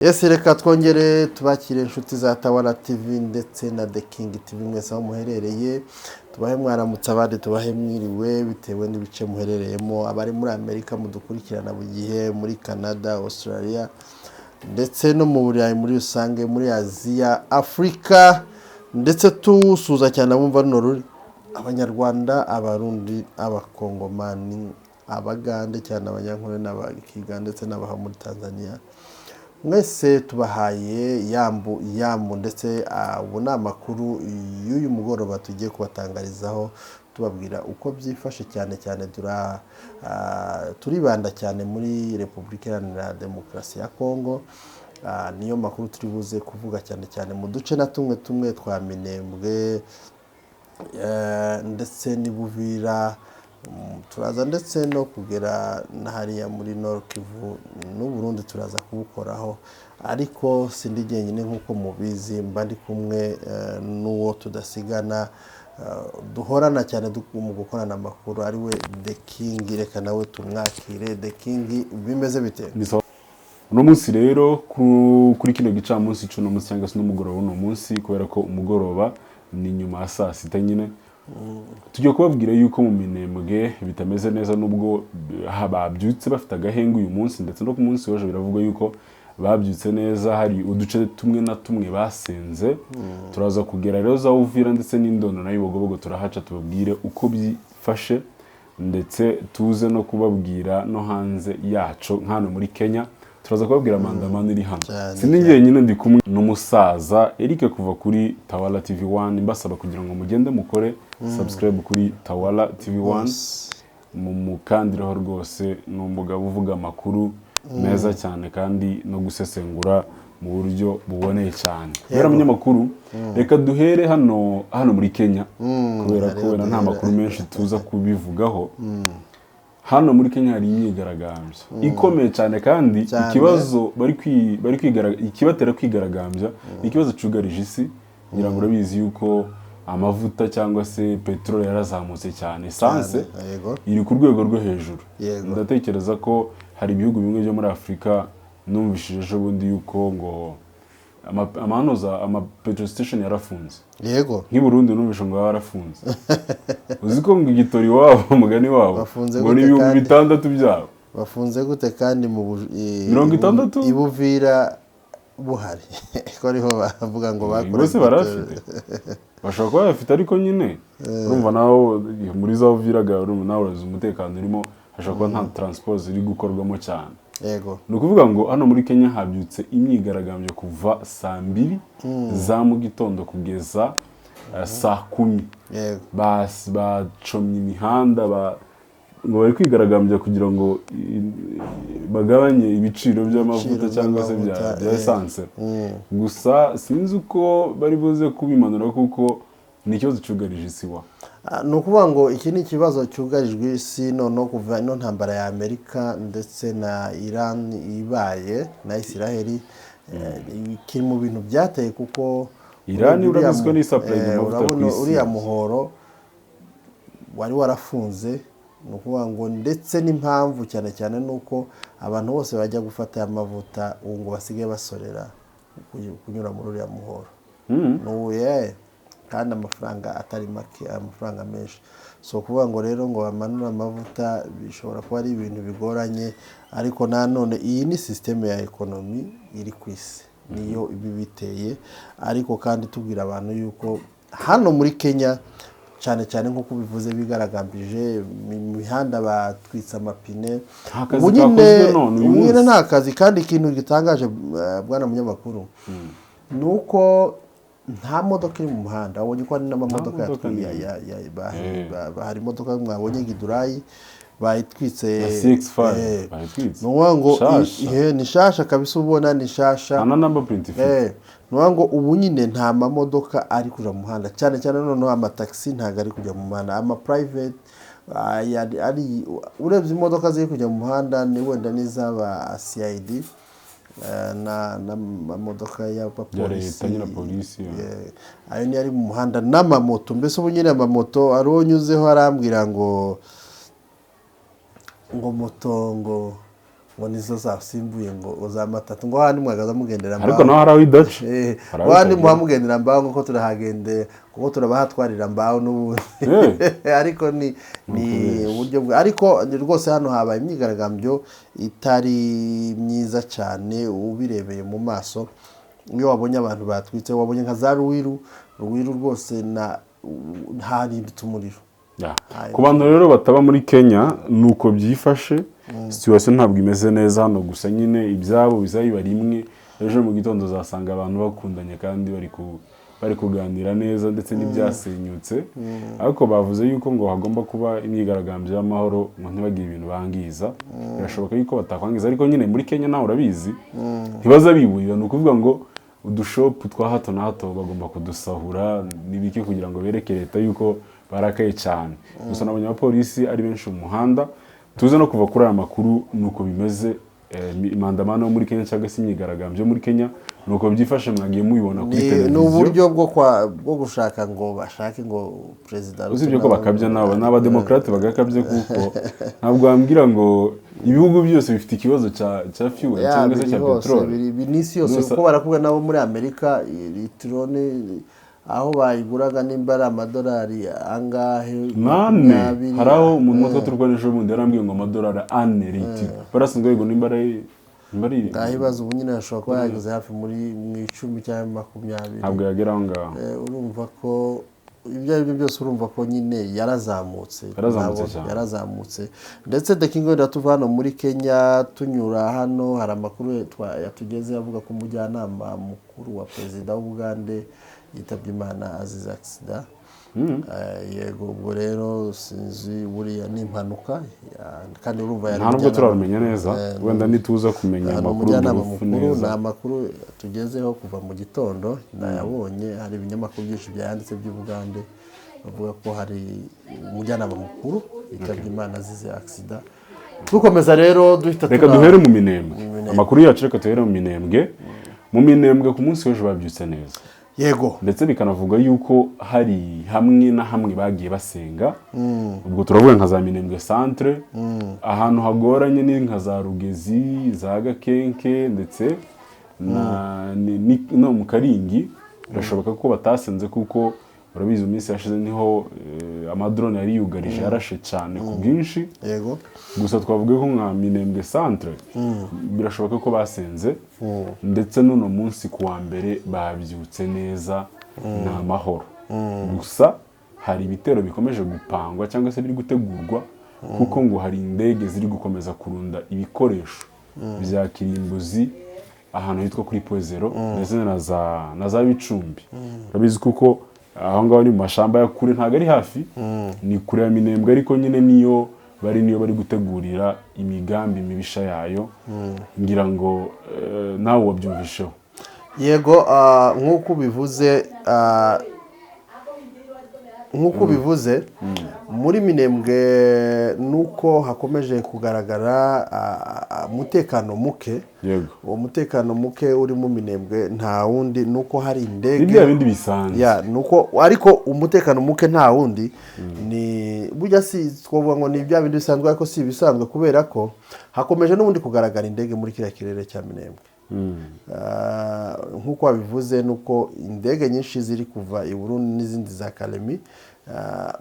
Ese reka twongere tubakire, inshuti za Tawara TV ndetse na The King TV, mwese aho muherereye. Tubahe mwaramutse, abandi tubahe mwiriwe, bitewe n'ibice muherereyemo. Abari muri Amerika mudukurikirana buri gihe, muri Canada, Australia ndetse no mu Burayi muri rusange, muri Aziya, Afurika, ndetse tusuza cyane abumva runo ruri, Abanyarwanda, Abarundi, Abakongomani, Abagande, cyane Abanyankore n'Abakiga, ndetse n'abaha muri Tanzania. Mwese tubahaye yambu yambu. Ndetse ubu ni amakuru y'uyu mugoroba tugiye kubatangarizaho, tubabwira uko byifashe. Cyane cyane turibanda cyane muri Repubulika Iharanira Demokarasi ya Kongo. Niyo makuru turi buze kuvuga, cyane cyane mu duce na tumwe tumwe twa Minembwe ndetse n'Ibuvira. Turaza ndetse no kugera na hariya muri Nord Kivu n'Uburundi, turaza kubukoraho. Ariko sindi jyenyine, nk'uko mubizi, mba ndi kumwe n'uwo tudasigana, duhorana cyane mu gukorana amakuru, ariwe The King. Reka nawe tumwakire. The King, bimeze bite? Ni sawa. Uno munsi rero, kuri kino gicamunsi c'uno munsi, cyangwa se n'umugoroba w'uno munsi, kubera ko umugoroba ni nyuma ya saa sita nyine, tugiye kubabwira yuko mu Minembwe bitameze neza, nubwo babyutse bafite agahenge uyu munsi, ndetse no ku munsi w'ejo biravugwa yuko babyutse neza, hari uduce tumwe na tumwe basenze. Turaza kugera rero za Uvira ndetse n'Indondo na Bibogobogo, turahaca tubabwire uko byifashe, ndetse tuze no kubabwira no hanze yaco, nk'hano muri Kenya turaza kubabwira maandamano iri hano. Cyane. Sindi njyenyine, ndi kumwe n'umusaza Eric kuva kuri Tawala TV 1. Mbasaba kugira ngo mugende mukore subscribe kuri Tawala TV 1, mu mukandireho rwose. Ni umugabo uvuga amakuru meza cyane kandi no gusesengura mu buryo buboneye cyane. Kubera munyamakuru, reka duhere hano muri Kenya, kubera ko hariho wenda nta duhere. makuru menshi tuza kubivugaho. Hano muri Kenya hari imyigaragambyo ikomeye cyane kandi ikibazo ikibatera kwigaragambya ni ikibazo cyugarije isi. Ngira ngo urabizi yuko amavuta cyangwa se peteroli yarazamutse cyane, essence iri ku rwego rwo hejuru. Ndatekereza ko hari ibihugu bimwe byo muri Afurika, numvishije ejo bundi yuko ngo amahanoza ama petrol station yarafunze. Nk'i Burundi numvishe ngo yarafunze. Uzi ko ngo igitori iwabo, umugani wabo, Bafunze ngo gute ni ibihumbi kandi? bitandatu byabo. Bafunze gute kandi mu 60? I Buvira buhari, ko ariho bavuga ngo bakora Bose barafite, bashobora kuba bayafite, ariko nyine urumva nawe muri za Uviraga, urumva nawe urazi umutekano urimo, hashobora kuba nta transport ziri gukorwamo cyane. Ni ukuvuga ngo hano muri Kenya habyutse imyigaragambyo kuva saa 2 za mu gitondo kugeza saa 10. Bacomye imihanda, ngo bari kwigaragambya kugira ngo bagabanye ibiciro by'amavuta Ibiciro cyangwa se by'amavuta, bya essence. Gusa sinzi uko bari buze kubimanura, kuko ni ikibazo cyugarije isi wa. Ni ukuvuga ngo iki ni ikibazo cyugarijwe isi. Noneho kuva ino ntambara ya Amerika ndetse na Iran ibaye na Israel, kiri mu bintu byateye, kuko Iran urebye uriya urabizi ko ni supply amavuta ku urabona isi uriya yose. muhoro wari warafunze. Ni ukuvuga ngo ndetse n'impamvu cyane cyane ni uko abantu bose bajya gufata aya mavuta ubu ngo basigaye basorera kunyura muri uriya muhoro. N'ubu kandi amafaranga atari make, amafaranga menshi. So ukuvuga ngo rero ngo bamanure amavuta bishobora kuba ari ibintu bigoranye, ariko nanone iyi ni système ya economy iri ku isi, niyo ibi biteye. Ariko kandi tubwira abantu yuko hano muri Kenya, cyane cyane nk'uko ubivuze, bigaragambije mu mihanda, batwitse amapine. Nta kazi Ubu nyine kakozwe none uyu ubu nyine munsi. Nta kazi. Kandi ikintu gitangaje, bwana munyamakuru, ni uko nta modoka iri mu muhanda. Wabonye ko hari n'amamodoka Nta modoka n'imwe. hari imodoka mwabonye Gidurayi bayitwitse. Ya CX5 bayitwitse. Ni ukuvuga ngo Shasha. Ni shasha kabisa, ubona ni shasha. Nta na number plate ifite. Ni ukuvuga ngo ubu nyine nta mamodoka ari kujya mu muhanda, cyane cyane noneho amatagisi ntabwo ari kujya mu muhanda, ama private ari urebye imodoka ziri kujya mu muhanda ni wenda n'iz'aba CID n'amamodoka y'abapolisi. Ya leta nyine, polisi, ya. Ayo niyo ari mu muhanda n'amamoto. Mbese ubu nyine amamoto, ari uwo nyuzeho arambwira ngo moto ngo Ngo nizo zasimbuye ngo za matatu, ngo handi mwagaza mugendera Ariko naho hari aho idaca. Hari aho handi itagera. Muhamugendera mbaho, kuko turahagende, kuko turabahatwarira mbaho n'ubundi. Ariko ni uburyo bwa, ariko ni rwose hano habaye imyigaragambyo itari myiza cyane ubirebeye mu maso. Iyo wabonye abantu batwitse, wabonye nka za Ruwiru, Ruwiru rwose na harindutse umuriro. Ku bantu rero bataba muri Kenya, ni uko byifashe. Situation ntabwo imeze neza hano, gusa nyine ibyabo bizabiba rimwe. Ejo mu gitondo uzasanga abantu bakundanye kandi bari kuganira neza, ndetse n'ibyasenyutse. Ariko bavuze yuko ngo hagomba kuba imyigaragambyo y'amahoro, ngo ntibagire ibintu bangiza. Birashoboka yuko batakwangiza, ariko nyine muri Kenya nawe urabizi, ntibaza biburira. Ni ukuvuga ngo udushopu twa hato na hato bagomba kudusahura n'ibiki kugira ngo bereke leta yuko barakaye cyane. Gusa nabonye abapolisi ari benshi mu muhanda. Tuze no kuva kuri aya makuru, ni uko bimeze. Maandamano yo muri Kenya cyangwa se imyigaragambyo yo muri Kenya, ni uko byifashe, mwagiye mubibona kuri Ni televiziyo. uburyo bwo gushaka ngo bashake ngo perezida Usibye ko bakabya nabo, ni abademokarate bagakabye, kuko ntabwo wambwira ngo ibihugu byose bifite ikibazo cya fuel Ya, cyangwa se biri cya hose, peteroli. n'isi yose. Kuko barakubwira nabo muri Amerika litiro ni aho bayiguraga nimba ari amadolari angahe? Nane. 20. Hari aho umuntu umwe turwana ejo bundi yarambwiye ngo amadolari 4 litiro, barasanzwe yego, nimba ari Ngaho ibibazo, ubu nyine ashobora kuba yageze hafi muri mu 10 cyangwa 20. Ntabwo yagera aho ngaho. Urumva ko ibyo ari byo byose, urumva ko nyine yarazamutse. Yarazamutse cyane. Yarazamutse. Ndetse The King, wenda tuva hano muri Kenya tunyura hano, hari amakuru yatugeze avuga ko umujyanama mukuru wa perezida w'Ubugande yitabye Imana azize accident. Yego, ubwo rero sinzi, buriya ni impanuka kandi urumva yari Nta nubwo umujyanama turabimenya neza. Wenda nituza kumenya ni amakuru umujyanama bugufi mukuru. Ni neza. amakuru tugezeho kuva mu gitondo, nayabonye. Hari ibinyamakuru byinshi byanditse by'Ubugande bavuga ko hari umujyanama mukuru yitabye Imana azize accident. Dukomeza rero duhita Reka duhere mu Minembwe. Amakuru yacu, reka duhere mu Minembwe. Mu Minembwe ku munsi w'ejo babyutse neza. Ndetse bikanavuga yuko hari hamwe na hamwe bagiye basenga. Ubwo turavuga nka za Minembwe centre. Ahantu hagoranye ni nka za Rugezi, za Gakenke, ndetse no mu Karingi. Birashoboka ko batasenze, kuko urabizi mu minsi yashize niho amadrone yari yugarije, yarashe cyane ku bwinshi. Gusa twavuga ko nka Minembwe centre birashoboka ko basenze, ndetse n'uno munsi ku wa mbere babyutse neza, ni amahoro. Gusa hari ibitero bikomeje gupangwa cyangwa se biri gutegurwa, kuko ngo hari indege ziri gukomeza kurunda ibikoresho bya kirimbuzi ahantu hitwa kuri Point Zéro, ndetse na za Bicumbi. Urabizi kuko aho ngaho ni mu mashamba ya kure, ntabwo ari hafi, ni kure ya Minembwe, ariko nyine niyo bari gutegurira imigambi mibisha yayo. Ngira ngo nawe wabyumvisheho. Yego, nk'uko ubivuze muri Minembwe nuko hakomeje kugaragara umutekano muke. Uwo mutekano muke uri mu Minembwe nta wundi, nuko hari Ni indege. bya bindi bisanzwe. Ya, nuko ariko umutekano muke nta wundi, ni burya si twavuga ngo ni bya bindi bisanzwe, ariko si ibisanzwe, kubera ko hakomeje n'ubundi kugaragara indege muri kiriya kirere cya Minembwe. Nk'uko wabivuze, nuko indege nyinshi ziri kuva i Burundi n'izindi za Kalemi.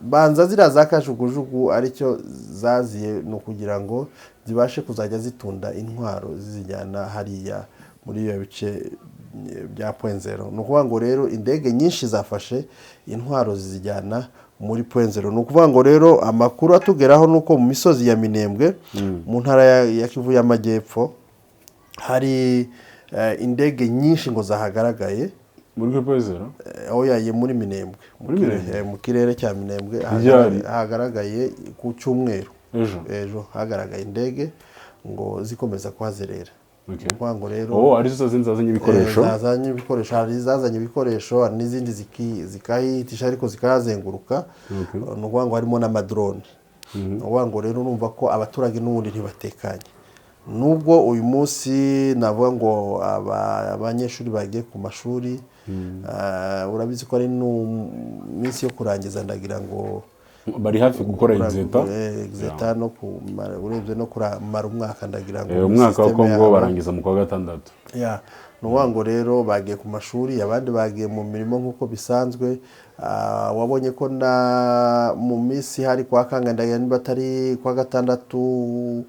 Banza ziriya za kajugujugu aricyo zaziye ni ukugira ngo zibashe kuzajya zitunda intwaro zizijyana hariya muri iyo bice bya Point Zéro. Ni ukuvuga ngo rero indege nyinshi zafashe intwaro zizijyana muri Point Zéro. Ni ukuvuga ngo rero amakuru atugeraho ni uko mu misozi ya Minembwe, mu ntara ya Kivu y'Amajyepfo, hari indege nyinshi ngo zahagaragaye. Muri kuri Point Zéro? Aho yagiye muri Minembwe. Muri Minembwe? Mu kirere cya Minembwe. Ryari? Hagaragaye ku cyumweru. Ejo? Ejo hagaragaye indege ngo zikomeza kuhazerera. Ni ukuvuga ngo rero Oh, arizo zindi zazanye ibikoresho. Zazanye ibikoresho. Hari izazanye ibikoresho, hari n'izindi zikahitisha ariko zikahazenguruka. Ni ukuvuga ngo harimo n'amadrone. Ni ukuvuga ngo rero urumva ko abaturage n'ubundi ntibatekanye, nubwo uyu munsi navuga ngo abanyeshuri bagiye ku mashuri. Urabizi ko ari minsi yo kurangiza, ndagira ngo Bari hafi gukora exeta. Exeta no kumara, urebye no kuramara umwaka, ndagira ngo Umwaka wa system Kongo yabo. barangiza mu kwa gatandatu. Ya, ni ukuvuga ngo rero bagiye ku mashuri, abandi bagiye mu mirimo nk'uko bisanzwe. Wabonye ko na mu minsi hari kwa kanga, ndagira niba atari kwa gatandatu,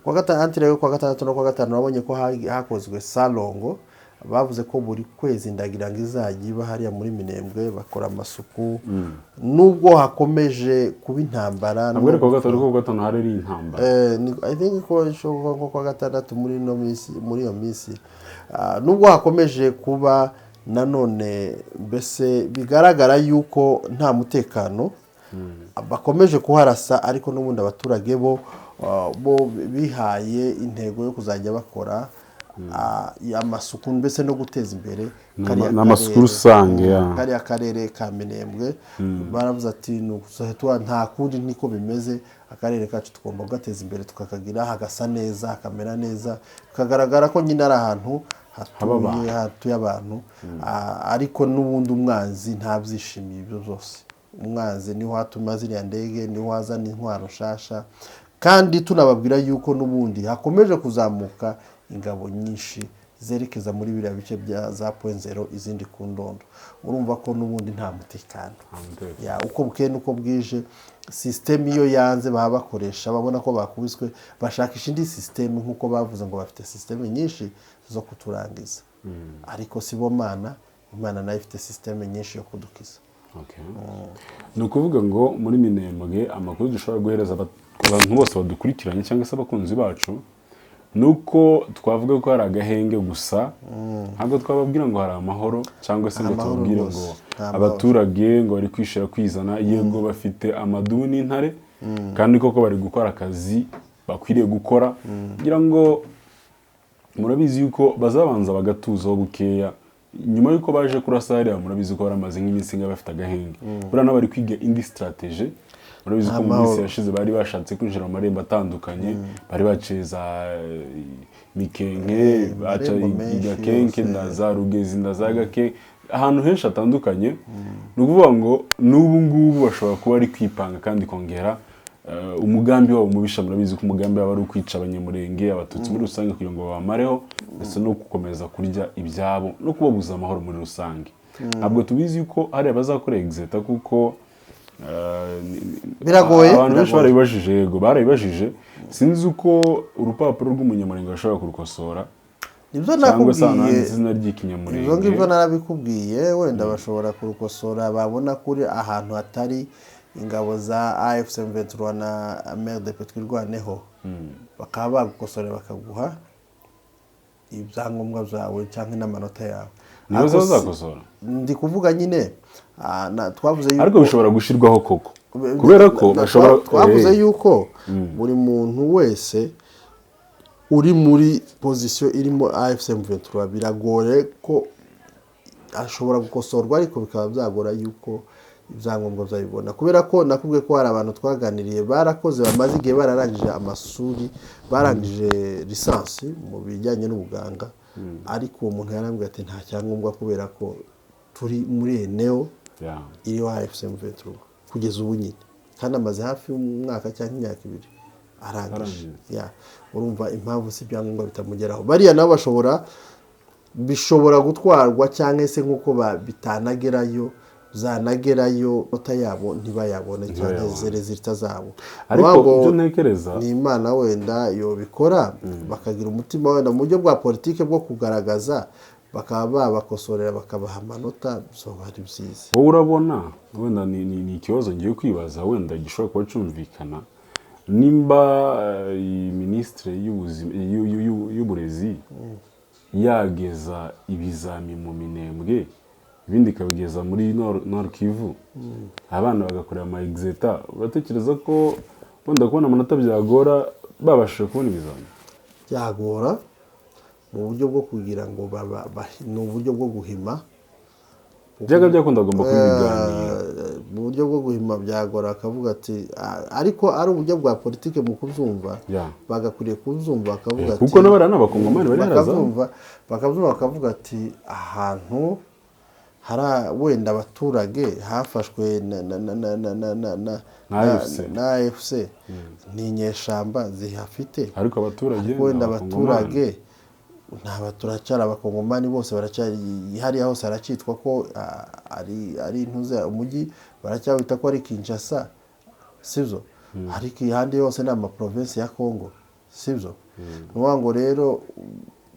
kwa gatandatu rero, kwa gatandatu no kwa gatanu, wabonye ko hakozwe salongo. Bavuze ko buri kwezi, ndagira ngo izajya iba hariya muri Minembwe, bakora amasuku nubwo hakomeje kuba intambara. Ntabwo ari kuwa gatanu, kuko kuwa gatanu hari ari intambara. I think ko ishoboka nko kuwa gatandatu muri ino minsi, muri iyo minsi. Nubwo hakomeje kuba nanone, mbese bigaragara yuko nta mutekano, bakomeje kuharasa, ariko n'ubundi abaturage bo bihaye intego yo kuzajya bakora amasuku, mbese no guteza imbere kariya Ni amasuku karere. rusange, ya. Kariya karere ka Minembwe, baravuze ati: "Ni ukuzajya nta kundi, niko bimeze, akarere kacu tugomba kugateza imbere, tukakagira hagasa neza, hakamera neza, kagaragara ko nyine ari ahantu hatuye, hatuye abantu." Ariko n'ubundi umwanzi ntabyishimiye ibyo byose. Umwanzi niho hatuma ziriya ndege, niho hazana intwaro nshasha. Kandi tunababwira yuko n'ubundi hakomeje kuzamuka ingabo nyinshi zerekeza muri biriya bice bya za Point Zéro, izindi ku Ndondo. Urumva ko n'ubundi nta mutekano. Mutekano. Ya, uko bukeye n'uko bwije, système iyo yanze baba bakoresha, babona ko bakubiswe, bashakisha indi système, nk'uko bavuze ngo bafite système nyinshi zo kuturangiza. Ariko si bo Mana, Imana nayo ifite système nyinshi yo kudukiza. Okay. Ni ukuvuga ngo muri Minembwe, amakuru dushobora guhereza abantu bose badukurikiranye cyangwa se abakunzi bacu, ni uko twavuga ko hari agahenge gusa. Ntabwo twababwira ngo hari amahoro cyangwa se ngo Nta mahoro tubabwire rwose. ngo Nta mahoro. abaturage ngo bari kwishira kwizana. Yego, bafite amadubu n'intare, kandi koko bari gukora akazi bakwiriye gukora, kugira ngo murabizi yuko bazabanza bagatuzaho bukeya nyuma y'uko baje kurasa hariya. Murabizi ko baramaze nk'iminsi ingahe bafite agahenge. Buriya nabo bari kwiga indi stratégie. Murabizi ko mu minsi Amahoro. yashize bari bashatse kwinjira mu marembo atandukanye, bari baciye za Mikenke, baca Amarembo menshi Gakenke yose. na za Rugezi na za Gake, ahantu henshi hatandukanye. Ni ukuvuga ngo n'ubu ngubu bashobora kuba bari kwipanga kandi kongera umugambi wabo mubisha. Murabizi ko umugambi wabo ari ukwica Abanyamurenge, Abatutsi muri rusange, kugira ngo babamareho, ndetse no gukomeza kurya ibyabo no kubabuza amahoro muri rusange. Ntabwo tubizi yuko hariya bazakora exeta, kuko Biragoye, abantu benshi biragoye. barabibajije. Yego, barabibajije. Sinzi uko urupapuro rw'Umunyamurenge bashobora kurukosora Nibyo cyangwa se ahantu nakubwiye. handitse izina ry'Ikinyamurenge. Ibyo ngibyo narabikubwiye. Wenda bashobora kurukosora babona kuri ahantu hatari ingabo za AFC M23 na MRDP Twirwaneho, bakaba bagukosorera, bakaguha ibyangombwa byawe cyangwa n'amanota yawe. Nibo Ariko bazakosora. Ndi kuvuga nyine, twavuze yuko Ariko bishobora gushyirwaho koko, kubera ko bashobora Twavuze yuko buri muntu wese uri muri position irimo AFC M23 biragoye ko ashobora gukosorwa, ariko bikaba byagora yuko ibyangombwa byabibona, kubera ko nakubwiye ko hari abantu twaganiriye barakoze, bamaze igihe bararangije amashuri, barangije licence mu bijyanye n'ubuganga, ariko uwo muntu yarambwiye ati: "Nta cyangombwa, kubera ko turi muri eneo iriho AFC M23 kugeza ubu nyine." Kandi amaze hafi y'umwaka cyangwa imyaka 2 arangije. Arangije. Ya, urumva impamvu si ibyangombwa bitamugeraho. Bariya nabo bashobora, bishobora gutwarwa, cyangwa se nk'uko bitanagerayo, zanagerayo nota yabo ntibayabone cyangwa Ntibayabone. Résultats zabo. Ariko Nukuvuga ngo ibyo ntekereza ni Imana wenda yobikora, bakagira umutima wenda mu buryo bwa politiki bwo kugaragaza, bakaba babakosorera, bakabaha amanota, byoba ari byiza. Wowe urabona wenda ni ikibazo ngiye kwibaza, wenda gishobora kuba cyumvikana, nimba iyi minisitiri y'ubuzima, y'uburezi yageza ibizami mu Minembwe, ibindi ikabigeza muri Nord Kivu, abana bagakorera ama exeta, uratekereza ko wenda kubona amanota byagora babashije kubona ibizami? Byagora mu buryo bwo kugira ngo ni uburyo bwo guhima. Byaga byakunda agomba kuba ibiganiro. Mu buryo bwo guhima byagora, akavuga ati ariko ari uburyo bwa politiki mu kubyumva, bagakwiriye kubyumva bakavuga ati Kuko n'abariya ni Abakongomani bari haraza. Bakabyumva bakavuga ati ahantu Hari wenda abaturage hafashwe na na na na na na na na Na AFC. Na AFC, ni inyeshamba zihafite. Ariko abaturage Ariko wenda ni Abakongomani. Abaturage nta, turacyari Abakongomani bose, baracyari hariya hose, haracyitwa ko ari intuze umujyi, baracyawita ko ari Kinshasa, sibyo? Ariko ahandi hose ni amaprovinsi ya Congo, sibyo? Ni ukuvuga ngo rero,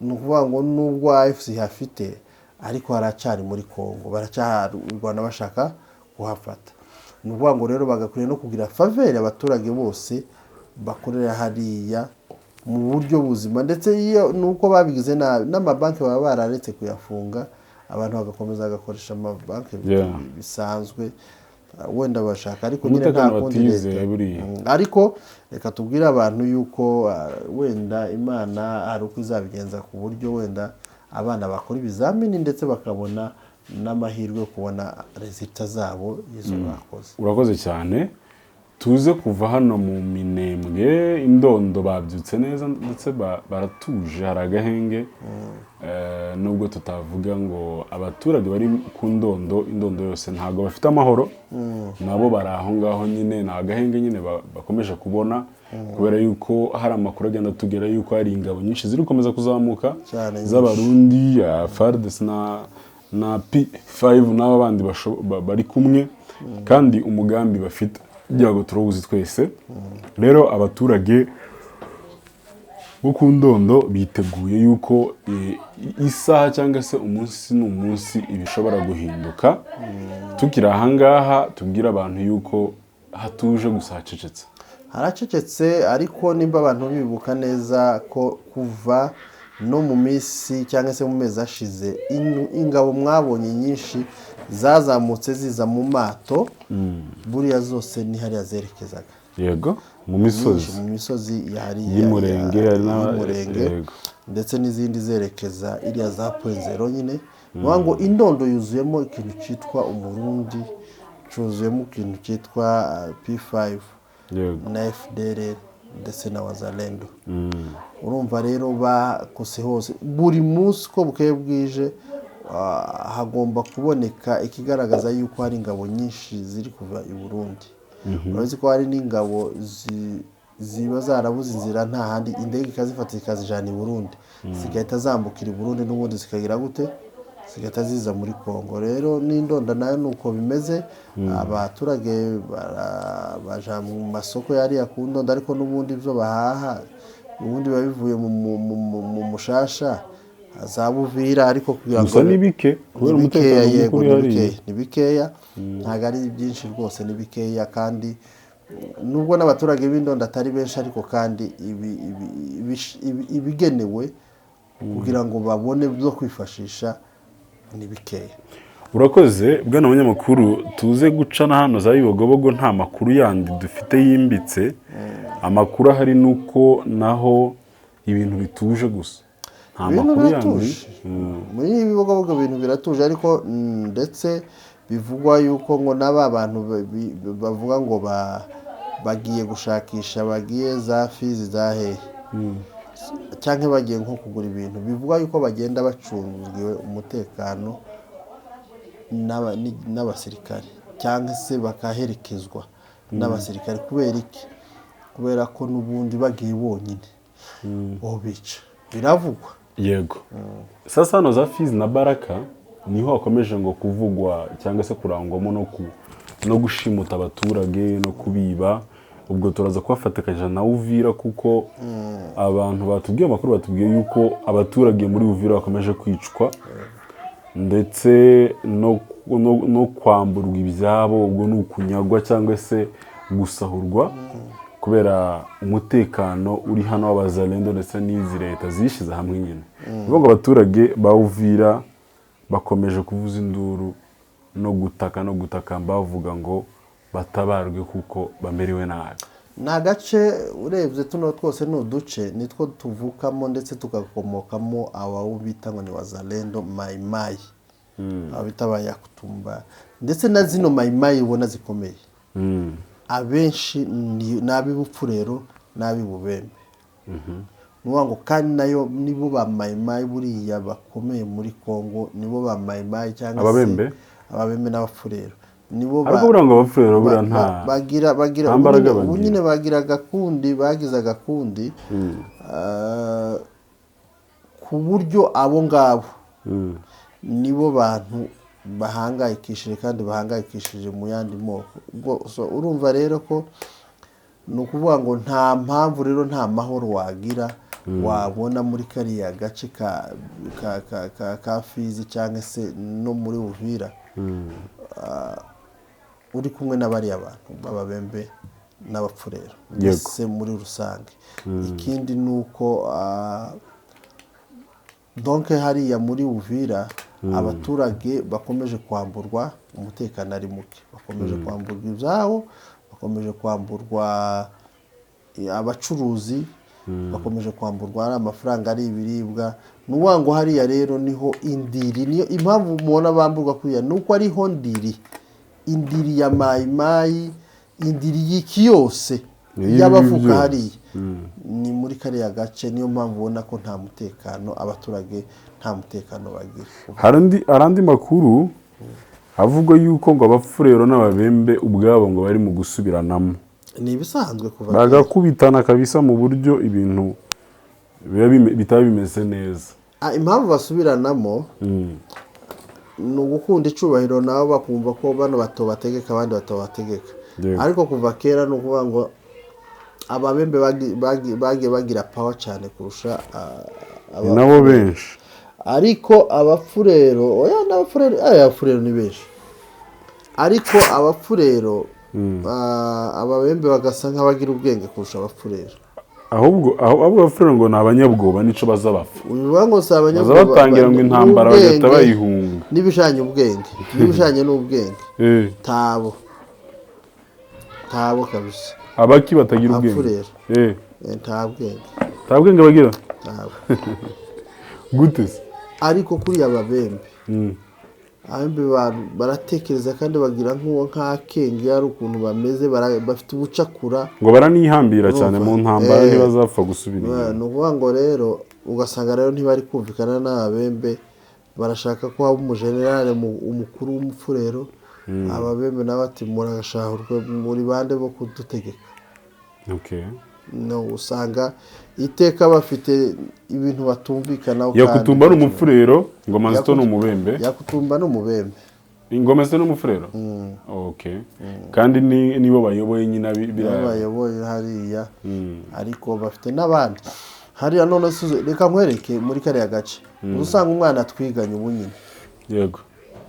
ni ukuvuga ngo nubwo AFC ihafite, ariko haracyari muri Congo, baracyarwana bashaka kuhafata. Ni ukuvuga ngo rero bagakwiriye no kugira faveur abaturage bose bakorera hariya mu buryo buzima. Ndetse iyo nuko babigize nabi, n'amabanki baba bararetse kuyafunga, abantu bagakomeza bagakoresha amabanki bisanzwe. Wenda bashaka, ariko nyine nta Umutekano kundi batizeye leta buriya. Ariko reka tubwire abantu yuko wenda Imana hari uko izabigenza ku buryo wenda abana bakora ibizamini, ndetse bakabona n'amahirwe yo kubona résultats zabo izo bakoze. Urakoze cyane. Tuze kuva hano mu Minembwe, Indondo babyutse neza ndetse baratuje, hari agahenge. Nubwo tutavuga ngo abaturage bari ku Ndondo, Indondo yose ntabwo bafite amahoro, nabo bari aho ngaho nyine, ni agahenge nyine bakomeje kubona, kubera yuko hari amakuru agenda atugera yuko hari ingabo nyinshi ziri gukomeza kuzamuka Cyane, nyinshi. z'Abarundi, ya FARDC na P5 n'aba bandi bari kumwe, kandi umugambi bafite ibyago turawuzi twese. Rero abaturage bo ku Ndondo biteguye yuko isaha cyangwa se umunsi ni umunsi ibishobora guhinduka. Tukiri ahangaha, tubwire abantu yuko hatuje gusa, hacecetse. Haracecetse, ariko nimba abantu bibuka neza ko kuva no mu minsi cyangwa se mu mezi ashize, ingabo mwabonye nyinshi zazamutse ziza mu mato, buriya zose ni hariya zerekezaga. Yego, mu Nyinshi misozi mu misozi ya hariya y'Umurenge, hari y'Umurenge, yego. ndetse n'izindi zerekeza iriya za Point Zéro nyine. Ni ukuvuga ngo Indondo yuzuyemo ikintu cyitwa Umurundi, cyuzuyemo ikintu cyitwa P5 na FDLR ndetse na Wazalendo. Urumva rero bakose hose, buri munsi uko bukeye bwije, hagomba kuboneka ikigaragaza yuko hari ingabo nyinshi ziri kuva i Burundi. Urabizi ko hari n'ingabo ziba zarabuze inzira, nta handi, indege ikazifata ikazijana i Burundi, zigahita zambukira i Burundi, n'ubundi zikagira gute, zigahita ziza muri Kongo. Rero n'Indonda nayo ni uko bimeze, abaturage baja mu masoko yariya ku Ndondo, ariko n'ubundi ibyo bahaha ubundi biba bivuye mu mushasha za Buvira, ariko kugira ngo Gusa ni bike kubera ni bikeya. umutekano muke Yego, uri ni hariya. bikeya, ni bikeya, ntabwo ari byinshi rwose, ni bikeya. Kandi nubwo n'abaturage b'Indondo atari benshi, ariko kandi ibigenewe kugira ngo babone byo kwifashisha ni bikeya. Urakoze, bwana munyamakuru. Tuze guca na hano za Bibogobogo, nta makuru yandi dufite yimbitse. Amakuru ahari ni uko naho ibintu bituje gusa, nta Ibintu makuru yandi. biratuje muri ibi Bibogobogo, ibintu biratuje, ariko ndetse bivugwa yuko ngo n'aba bantu bavuga ngo bagiye gushakisha, bagiye za Fizi, za hehe, cyangwa bagiye nko kugura ibintu, bivugwa yuko bagenda bacungiwe umutekano n'abasirikare cyangwa se bakaherekezwa n'abasirikare. Kubera iki? Kubera ko n'ubundi bagiye bonyine bo bica, biravugwa. Yego. Sasa hano za Fizi na Baraka niho hakomeje ngo kuvugwa cyangwa se kurangwamo no gushimuta abaturage no kubiba. Ubwo turaza kubafatikanya na Uvira, kuko abantu batubwiye amakuru, batubwiye yuko abaturage muri Uvira bakomeje kwicwa ndetse no kwamburwa ibyabo, ubwo ni ukunyagwa cyangwa se gusahurwa, kubera umutekano uri hano w'Abazalendo ndetse n'izi leta zishyize hamwe nyine. Ni ukuvuga ngo abaturage ba Uvira bakomeje kuvuza induru no gutaka no gutakamba, bavuga ngo batabarwe kuko bamerewe nabi. Ni agace urebye tuno twose ni uduce nitwo tuvukamo ndetse tugakomokamo abawo bita ngo ni Wazalendo, Mayimayi, abo bita ba Yakutumba, ndetse na zino Mayimayi ubona zikomeye, abenshi ni ab'Ibupfurero n'ab'Ibubembe. Ni ukuvuga ngo kandi nayo nibo ba Mayimayi buriya bakomeye muri Kongo, nibo ba Mayimayi cyangwa se Ababembe? Ababembe n'Abafurero nibo Ariko buriya ngo Abafurero buriya nta bagira nta mbaraga ubu bagira. Nyine bagira agakundi, bagize agakundi, ku buryo abo ngabo nibo bantu bahangayikishije kandi bahangayikishije mu yandi moko. Ubwo so, urumva rero ko ni ukuvuga ngo nta mpamvu rero, nta mahoro wagira wabona muri kariya gace ka Fizi cyangwa se no muri Uvira, uri kumwe na bariya bantu b'Ababembe n'Abapfurero mbese muri rusange. Ikindi ni uko donc hariya muri Uvira abaturage bakomeje kwamburwa, umutekano ari muke, bakomeje kwamburwa ibyabo, bakomeje kwamburwa, abacuruzi bakomeje kwamburwa, ari amafaranga, ari ibiribwa. Ni ukuvuga ngo hariya rero niho indiri. Niyo impamvu mubona bamburwa kuriya, ni uko ariho ndiri, indiri ya Mayimayi, indiri y'iki yose Y'ibi y'abavuka byose. hariya ni muri kariya gace. Niyo mpamvu ubona ko nta mutekano, abaturage nta mutekano bagira. Hari andi makuru avuga yuko ngo Abapfurero n'Ababembe ubwabo ngo bari mu gusubiranamo. Ni ibisanzwe kuva kera. Bagakubitana kabisa mu buryo ibintu biba bitaba bimeze neza. Impamvu basubiranamo ni ugukunda icubahiro, nabo bakumva ko bano batobategeka, abandi batobategeka. Ariko kuva kera ni ukuvuga ngo Ababembe bagiye bagira power cyane kurusha Ni nabo benshi. Ariko Abapfurero, oya, n'Abapfurero, aya Abapfurero ni benshi, ariko Abapfurero, Ababembe bagasa nk'abagira ubwenge kurusha Abapfurero. Ahubwo Abapfurero ngo ni abanyabwoba, nico baza bapfa. Ubivuga ngo si Baza abanyabwoba batangira ngo intambara bagahita n'ubwenge, bayihunga. N'ibijanye ubwenge, n'ibijanye n'ubwenge, tabo tabo kabisa. Abaki batagira ubwenge? Abapfurero. Nta bwenge. Nta bwenge bagira? Tabo. Gute se? Ariko kuriya Ababembe, Ababembe baratekereza kandi bagira nk'uwo nk'akenge, hari ukuntu bameze, bafite ubucakura. Ngo baranihambira cyane mu ntambara, ntibazapfa gusubira inyuma. Ni ukuvuga ngo rero ugasanga rero ntibari kumvikana n'Ababembe, barashaka ko haba umujenerale umukuru w'Umupfurero. Ababembe nabo ati: "Muragashahurwe, muri bande bo kudutegeka?" No usanga iteka bafite ibintu batumvikanaho kandi. Yakutumba ni Umupfurero, Ngoma Nzito ni Umubembe. Yakutumba ni Umubembe. Ingoma Nzito ni Umupfurero, okay. Kandi nibo bayoboye nyine Nibo biriya bayoboye hariya, ariko bafite n'abandi hariya. None se reka nkwereke muri kariya gace, uza usanga umwana twiganye ubu nyine,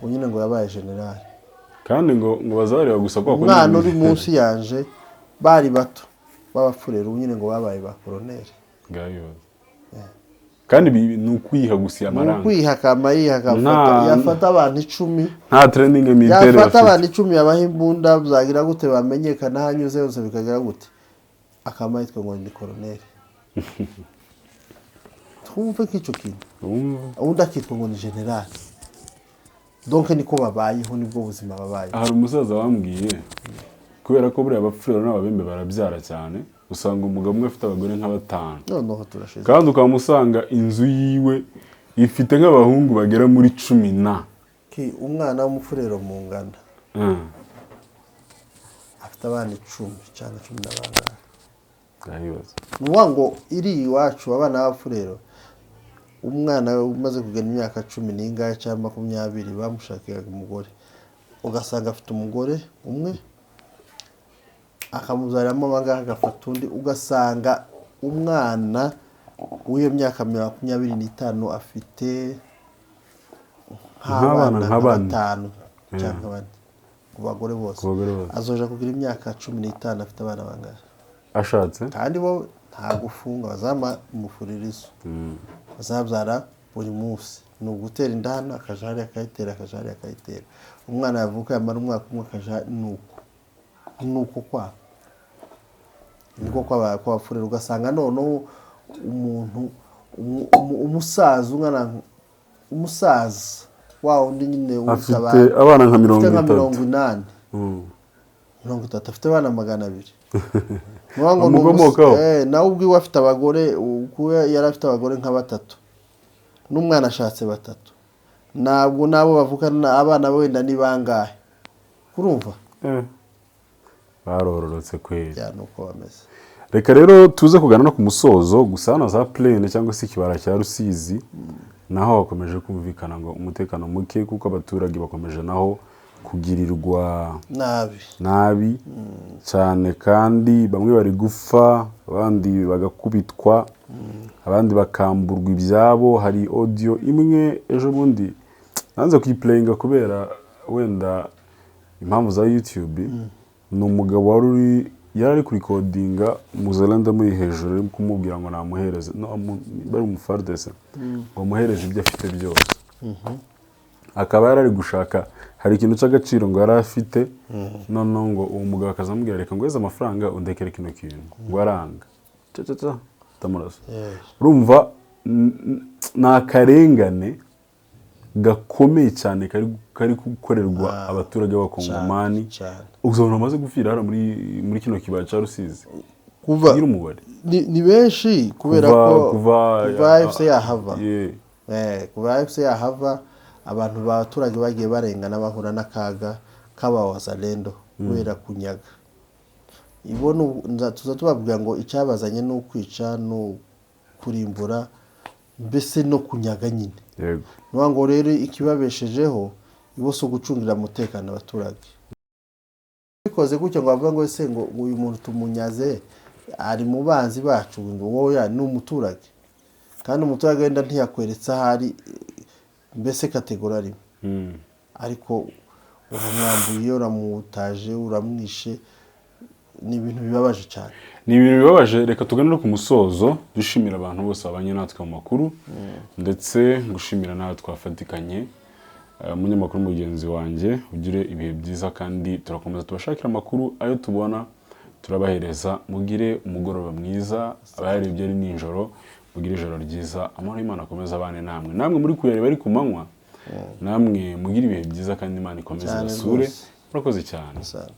ubu nyine ngo yabaye generali. Kandi ngo bazabareba gusa kwa kundi. Umwana uri munsi yanje, bari bato b'Abapfurero, ubu nyine ngo babaye ba koroneri. Ngabibaza. Kandi ibi ni ukwiha gusa Ni amaranga. ukwiha akama yiha, akafata yafata abantu 10. Nta training militaire Yafata bafite. abantu 10, yabaha imbunda, byagira gute, bamenyekana aho anyuze hose, bikagira gute, akama yitwa ngo ni koroneri. Twumve nk'icyo kintu. Wumva. Undi akitwa ngo ni generali. Donc niko babayeho, nibwo buzima babayeho. Hari umusaza wambwiye, kubera ko buriya Abapfurero n'Ababembe barabyara cyane, usanga umugabo umwe afite abagore nka batanu. Noneho turashize. Kandi ukaba usanga inzu yiwe ifite nk'abahungu bagera muri cumi na. Ki umwana w'Umufurero mu ngana afite abana 10 cyangwa cumi na bangahe. Ndabibaza. Ni ukuvuga ngo iri iwacu abana b'Abafurero, umwana umaze kugena imyaka cumi n'ingahe cyangwa 20, bamushakiraga umugore, ugasanga afite umugore umwe akamubyaramo abangahe, agafata undi, ugasanga umwana w'iyo myaka 25 afite Nk'abana nk'abana nka nka bane. batanu cyangwa bane ku bagore bose. Ku bagore bose. Azoja kugira imyaka 15 afite abana bangahe? Ashatse. Kandi bo nta gufunga, bazamufuririzo, bazabyara buri munsi. Ni ugutera inda hano, akaja hariya akayitera, akaja hariya akayitera. Umwana yavuka, yamara umwaka umwe akaja. Nuko kwabo niko kw'Abafurero. Ugasanga noneho umuntu umusaza ungana umusaza wa wundi nyine ufite Afite abana abana nka mirongo ufite nka itatu. 80, 30, afite abana 200. Ni ukuvuga ngo ni Bamukomokaho. Nawe ubwiwe afite abagore, kuko yari afite abagore nka batatu n'umwana ashatse batatu, ntabwo n'abo bavukana abana be wenda ni bangahe, urumva? Barororotse kweri. Ya, ni uko bameze. Reka rero tuze kugana no ku musozo. Gusa hano za plaine cyangwa se ikibara cya Rusizi naho hakomeje kumvikana ngo umutekano muke, kuko abaturage bakomeje naho kugirirwa nabi nabi cyane, kandi bamwe bari gupfa, abandi bagakubitwa, abandi bakamburwa ibyabo. Hari audio imwe ejo bundi nanze kuyiplayinga kubera wenda impamvu za YouTube. Ni umugabo wari uri, yari ari kurikodinga Muzalendo amuri hejuru, ari kumubwira ngo namuhereze, no, bari umufardese, ngo amuhereze ibyo afite byose. Akaba yari ari gushaka, hari ikintu cy'agaciro ngo yari afite. Noneho ngo uwo mugabo akazamubwira: "Reka nguheze amafaranga undekere kino kintu." Ngo aranga, ca ca ca, ndamurasa. Urumva ni akarengane gakomeye cyane kari gukorerwa abaturage b'Abakongomani. Cyane. Uzabona bamaze gupfira hano muri kino kibaya cya Rusizi Kuva kugira umubare. Ni benshi kubera ko kuva kuva AFC yahava. Kuva AFC yahava, abantu abaturage bagiye barengana, bahura n'akaga k'abawazalendo kubera kunyaga. Ibona tuza tubabwira ngo icyabazanye ni ukwica no kurimbura, mbese no kunyaga nyine. Ni ukuvuga ngo rero ikibabeshejeho ibo si ugucungira umutekano abaturage. Bikoze gutyo ngo bavuga ngo ese ngo uyu muntu tumunyaze ari mu banzi bacu, ngo wowe ni umuturage, kandi umuturage wenda ntiyakweretse aho ari, mbese catégorie arimo, ariko uramwambuye, uramutaje, uramwishe. Ni ibintu bibabaje cyane. Ni ibintu bibabaje. Reka tugane no ku musozo, dushimira abantu bose babanye natwe mu makuru, ndetse gushimira nawe twafatikanye. Umunyamakuru mugenzi wanjye, ugire ibihe byiza, kandi turakomeza tubashakira amakuru, ayo tubona turabahereza. Mugire umugoroba mwiza, abayarebye ari nijoro mugire ijoro ryiza. Amahoro y'Imana akomeze abane namwe. Namwe muri kuyareba ari ku manywa, namwe mugire ibihe byiza, kandi Imana ikomeze Cyane ibasure. rwose. Murakoze cyane. Sana.